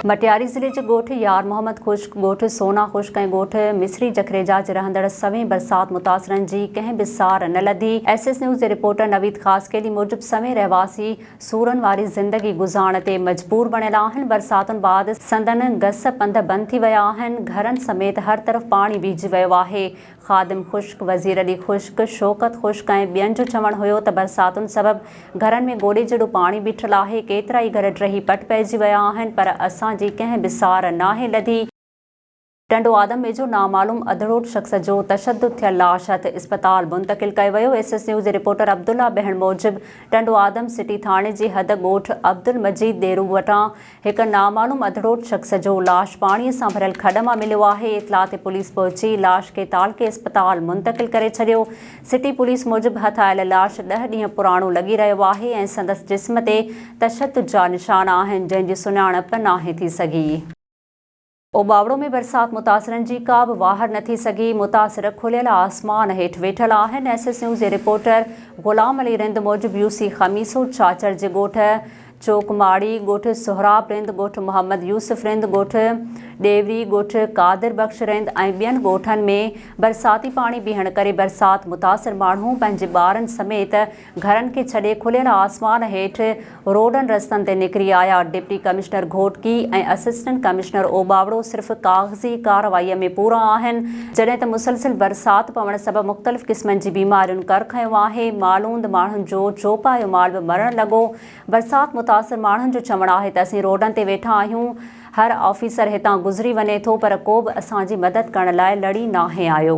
مٽياري ضلعي جي ڳوٺ يار محمد خشڪ، ڳوٺ سونا خشڪ ۽ ڳوٺ مصري جکريجا جي رهندڙ سوين برسات متاثرن جي ڪنهن به سار نه لڌي. ايس ايس نيوز جي رپورٽر نويد خاصخيلي موجب سوين رهواسي سورن واري زندگي گذارڻ تي مجبور بڻيل آهن، برساتن بعد سندن گس پنڌ بند ٿي ويا آهن، گهرن سميت هر طرف پاڻي بيهجي ويو آهي. خادم خشڪ، وزير علي خشڪ، شوڪت خشڪ ۽ ٻين جو چوڻ هيو ته برساتن سبب گهرن ۾ گوڏي جيڏو پاڻي بيٺل آهي، ڪيترائي گهر ڊهي پٽ پئجي ويا آهن پر اسان جي ڪنهن به سار ناهي لڌي. ٽنڊو آدم ويجهو نامعلوم اڌڙوٽ شخص جو تشدد ٿيل لاش هٿ اسپتال منتقل ڪيو ويو، ايس ايس نيوز جي رپورٽر عبدالله بهڻ موجب ٽنڊو آدم سٽي ٿاڻي جي حد ڳوٺ عبدالمجيد ڏيرو وٽان هڪ نامعلوم اڌڙوٽ شخص جو لاش پاڻي سان ڀريل کڏ مان مليو آهي، اطلاع تي پوليس پهچي لاش کي تعلقي اسپتال منتقل ڪري ڇڏيو، سٽي پوليس موجب هٿ آيل لاش ڏهه ڏينهن پراڻو لڳي رهيو آهي ۽ سندس جسم تي تشدد جا نشان آهن، جنهن جي سڃاڻپ ناهي ٿي سگهي. اوٻاوڙو ۾ برسات متاثرن جي ڪا به واهر نه ٿي سگهي، متاثر کليل آسمان هيٺ ويٺل آهن، ايس ايس نيوز جي رپورٽر غلام علي رند موجب يو سي خميسو چاچڙ جي ڳوٺ چوڪ ماڙي، ڳوٺ سهراب رند، ڳوٺ محمد يوسف رند، ڳوٺ ڏيوري، ڳوٺ قادر بخش رند ۽ ٻين ڳوٺن ۾ برساتي پاڻي بيهڻ ڪري برسات متاثر ماڻهو پنهنجي ٻارن سميت گهرن کي ڇڏي کليل آسمان هيٺ روڊن رستن تي نڪري آيا، deputy commissioner Ghotki ۽ assistant commissioner Ubauro صرف ڪاغذي ڪارروائي ۾ پورا آهن، جڏهن ته مسلسل برسات پوڻ سبب مختلف قسمن جي بيمارين ڪر کنيو آهي، مالوند ماڻهن جو چوپايو مال به مرڻ لڳو، برسات متاثر ماڻهن جو چوڻ آهي ته اسين روڊن تي ويٺا آهيون، هر آفيسر هتان گذري وڃي ٿو پر ڪو به اسان جي مدد ڪرڻ لاء لڙي ناهي آيو.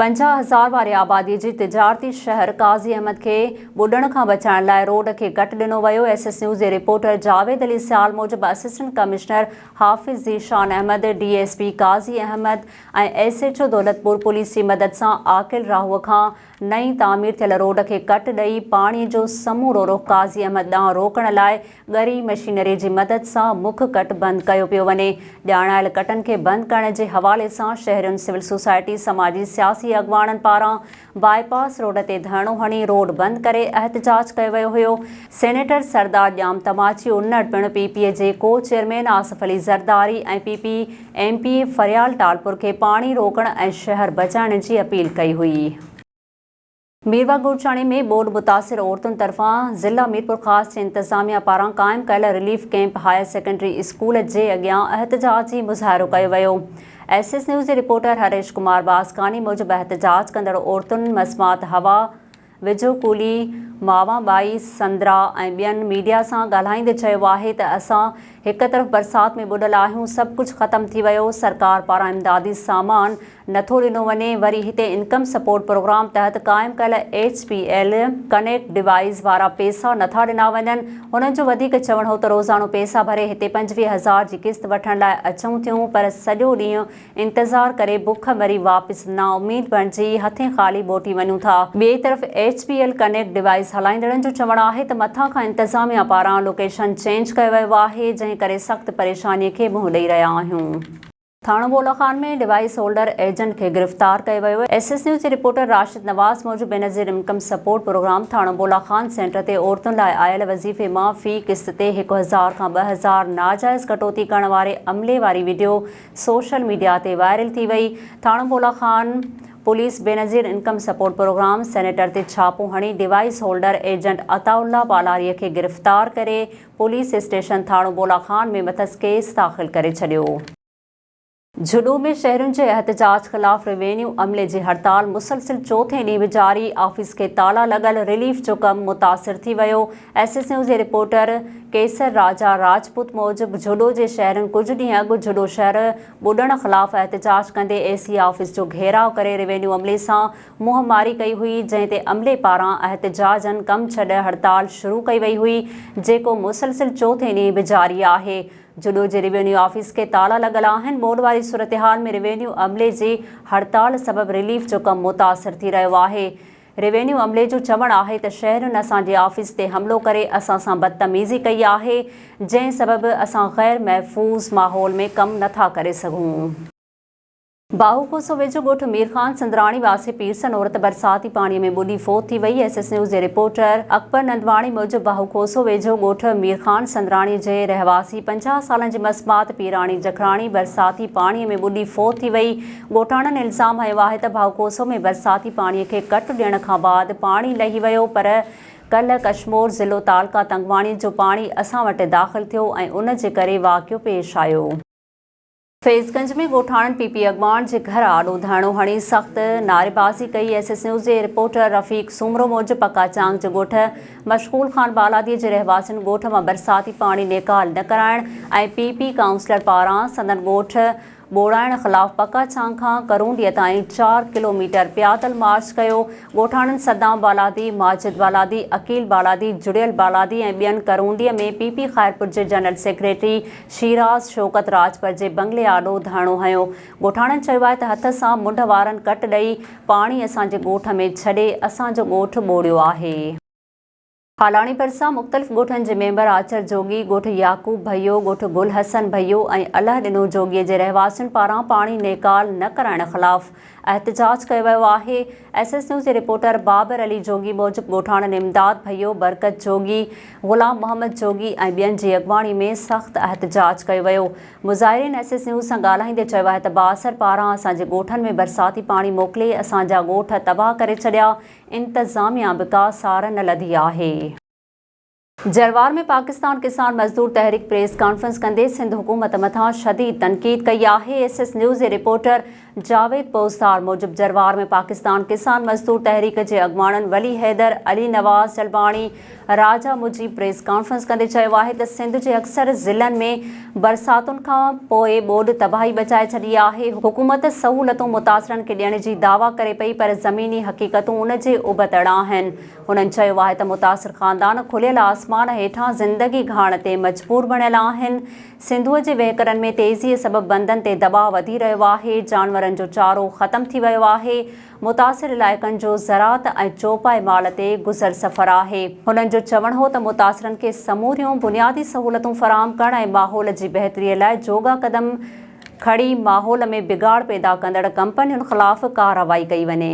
50 هزار واري آبادي جي تجارتي شهر قاضي احمد کي ٻڏڻ کان بچائڻ لاء روڊ کي ڪٽ ڏنو ويو، ايس ايس نيوز جي رپورٽر جاويد علي سيال موجب assistant commissioner Hafiz Zeeshan Ahmed, D S P Qazi Ahmed ۽ S H O Daulatpur police جي مدد سان عاقل راهوء کان نئين تعمير ٿيل روڊ کي ڪٽ ڏئي پاڻي جو سمورو رخ قاضي احمد ڏانهن روڪڻ لاء ڳري مشينري جي مدد سان مک ڪٽ بند ڪيو پيو وڃي. ڄاڻايل ڪٽن کي بند ڪرڻ جي حوالي سان شهرين، سول سوسائٽي، سماجي سياسي اڳواڻن پاران باء پاس روڊ تي ڌرڻو هڻي روڊ بند ڪري احتجاج ڪيو ويو هيو. سينيٽر سردار ڄام تماچي انڙ پڻ پي پي جي ڪو chairman Asif Ali Zardari ۽ P P M P A Faryal Talpur کي پاڻي روڪڻ ۽ شهر بچائڻ جي اپيل ڪئي هئي. ميرواهه گورچاڻي ۾ ٻوڏ متاثر عورتن طرفان ضلع ميرپورخاص جي انتظاميا پاران قائم ڪيل relief camp higher secondary school جي اڳيان احتجاجي مظاهرو ڪيو ويو. ايس ايس نيوز جي رپورٽر هريش ڪمار باسڪاني موجب احتجاج ڪندڙ عورتن مسمات هوا وجهو ڪولي، ماوان ٻائي، سندرا ۽ ٻين ميڊيا سان ڳالهائيندي چيو آهي ته اسان هڪ طرف برسات ۾ ٻڏل آهيون سڀ ڪجهه ختم ٿي ويو سرڪار پاران امدادي سامان نٿو ڏنو وڃي، وري هتي انڪم سپورٽ پروگرام تحت قائم ڪيل H P L connect device وارا پيسا نٿا ڏنا وڃن، هنن جو وڌيڪ چوڻ هو ته روزانو پيسا ڀري هتي 25 هزار جي قسط وٺڻ لاء اچون ٿيون پر سڄو ڏينهن انتظار ڪري بک مري واپس نااميد بڻجي هٿين خالي موٽي وڃون ٿا. ٻئي طرف H P L connect device هلائيندڙن جو چوڻ آهي ته مٿان کان انتظاميا پاران لوڪيشن چينج ڪيو ويو آهي جنهن ڪري سخت پريشاني کي منهن ڏئي رهيا آهيون. ٿاڻو بولا خان ۾ ڊوائيس هولڊر ايجنٽ کي گرفتار ڪيو ويو. ايس ايس نيوز جي رپورٽر راشد نواز موجب بينظير انڪم سپورٽ پروگرام ٿاڻو بولا خان سينٽر تي عورتن لاء آيل وظيفي مان في قسط تي 1000 کان 2000 ناجائز ڪٽوتي ڪرڻ واري عملي واري وڊيو سوشل ميڊيا تي وائرل ٿي وئي. ٿاڻو Bola Khan police Benazir income support programme centre تي ڇاپو هڻي device holder agent Ata Ullah Palari کي گرفتار ڪري پوليس اسٽيشن ٿاڻو بولا خان ۾ مٿس ڪيس داخل ڪري ڇڏيو. جهڏو ۾ شهرين جي احتجاج خلاف روينيو عملي جي هڙتال مسلسل چوٿين ڏينهن به جاري، آفيس کي تالا لڳل، رليف جو ڪم متاثر ٿي ويو، ايس ايس نيوز جي رپورٽر قيصر راجا راجپوت موجب جهڏو جي شهرين ڪجهه ڏينهن اڳ جهڏو شهر ٻڏڻ خلاف احتجاج ڪندي اي سي آفيس جو گهيراء ڪري روينيو عملي سان منهن ماري ڪئي هئي، جنهن تي عملي پاران احتجاجن ڪم ڇڏ هڙتال شروع ڪئي وئي هئي، جيڪو مسلسل چوٿين ڏينهن به جاري آهي. جهڏو جي روينيو آفيس کي تالا لڳل آهن، ٻوڏ واري صورتحال ۾ روينيو عملي جي هڙتال سبب رليف جو ڪم متاثر ٿي رهيو آهي. روينيو عملي جو چوڻ آهي ته شهرين اسان جي آفيس تي حملو ڪري اسان سان بدتميزي ڪئي آهي، جنهن سبب اسان غير محفوظ ماحول ۾ ڪم نٿا ڪري سگهون. باهو کوسو ويجهو ڳوٺ مير خان سندراڻي واسي پيرسن عورت برساتي پاڻي ۾ ٻڏي فوت ٿي وئي، ايس ايس نيوز جي رپورٽر اڪبر نندواڻي موجب باهو کوسو ويجهو ڳوٺ مير خان سندراڻي جي رهواسي 50 سالن جي مسمات پيراڻي جکراڻي برساتي پاڻي ۾ ٻڏي فوت ٿي وئي، ڳوٺاڻن الزام هنيو آهي ته باهو کوسو ۾ برساتي پاڻي کي ڪٽ ڏيڻ کان بعد پاڻي لهي ويو پر ڪلهه ڪشمور ضلعو تعلقه تنگواڻي جو پاڻي اسان وٽ داخل ٿيو ۽ ان جي ڪري واقعو پيش آيو. فيض گنج ۾ ڳوٺاڻن پي پي اڳواڻ جي گهر آڏو ڌرڻو هڻي سخت نعريبازي ڪئي، ايس ايس نيوز جي رپورٽر رفيق سومرو موجب پڪا چانگ جي ڳوٺ مشغول خان بالادي جي رهواسين ڳوٺ مان برساتي پاڻي نيڪال نه ڪرائڻ ۽ پي پي ڪائونسلر پاران سندن ڳوٺ ٻوڙائڻ خلاف پڪا ڇانگ کان ڪرونڊيء تائين چار ڪلو ميٽر پيادل مارچ ڪيو. ڳوٺاڻن صدام بالادي، ماجد بالادي، عقيل بالادي، جڙيل بالادي ۽ ٻين ڪرونڊيء ۾ پي پي خيرپور جي جنرل سيڪريٽري شيراز شوڪت راڄپر جي بنگلي آڏو ڌرڻو هنيو. ڳوٺاڻن چيو آهي ته هٿ سان منڍ وارن ڪٽ ڏئي پاڻي اسان جي ڳوٺ ۾ ڇڏي اسان جو ڳوٺ ٻوڙيو آهي. هالاڻي ڀرسان مختلف ڳوٺن جي ميمبر آچر جوڳي، ڳوٺ يعقوب ڀيو، ڳوٺ گل حسن ڀيو ۽ الهه ڏنو جوڳي جي رهواسين پاران پاڻي نيڪال نه ڪرائڻ خلاف احتجاج ڪيو ويو آهي. ايس ايس نيوز جي رپورٽر بابر علي جوڳي موجب ڳوٺاڻن امداد ڀيو، برڪت جوڳي، غلام محمد جوڳي ۽ ٻين جي اڳواڻي ۾ سخت احتجاج ڪيو ويو. مظاهرين ايس ايس نيوز سان ڳالهائيندي چيو آهي ته بااثر پاران اسان جي ڳوٺن ۾ برساتي پاڻي موڪلي اسان جا ڳوٺ تباهه ڪري ڇڏيا، انتظاميا به ڪا سار نه لڌي آهي. جروار ۾ پاڪستان ڪسان مزدور تحريڪ پريس ڪانفرنس ڪندي سنڌ حڪومت مٿان شديد تنقيد ڪئي آهي. ايس ايس نيوز جي رپورٽر جاويد بوزدار موجب جروار ۾ پاڪستان ڪسان مزدور تحريڪ جي اڳواڻن ولي حيدر، علي نواز جلباڻي، راجا مجيب پريس ڪانفرنس ڪندي چيو آهي ته سنڌ جي اڪثر ضلعن ۾ برساتن کان پوء ٻوڏ تباهي مچائي ڇڏي آهي، حڪومت سهولتون متاثرن کي ڏيڻ جي دعويٰ ڪري پئي پر زميني حقيقتون ان جي ابتڙ آهن. هنن چيو آهي ته متاثر خاندان کليل آسمان هيٺان زندگي گهارڻ تي مجبور بڻيل آهن، سنڌوء جي وهڪرن ۾ تيزيء سبب بندن تي دٻاء وڌي رهيو آهي، جانورن جو چارو ختم ٿي ويو آهي، متاثر علائقن جو زراعت ۽ چوپائي مال تي گذر سفر آهي. هنن جو چوڻ هو ته متاثرن کي سموريون بنيادي سهولتون فراهم ڪرڻ ۽ ماحول جي بهتري لاء جوڳا قدم کڻي ماحول ۾ بگاڙ پيدا ڪندڙ ڪمپنين خلاف ڪارروائي ڪئي وڃي.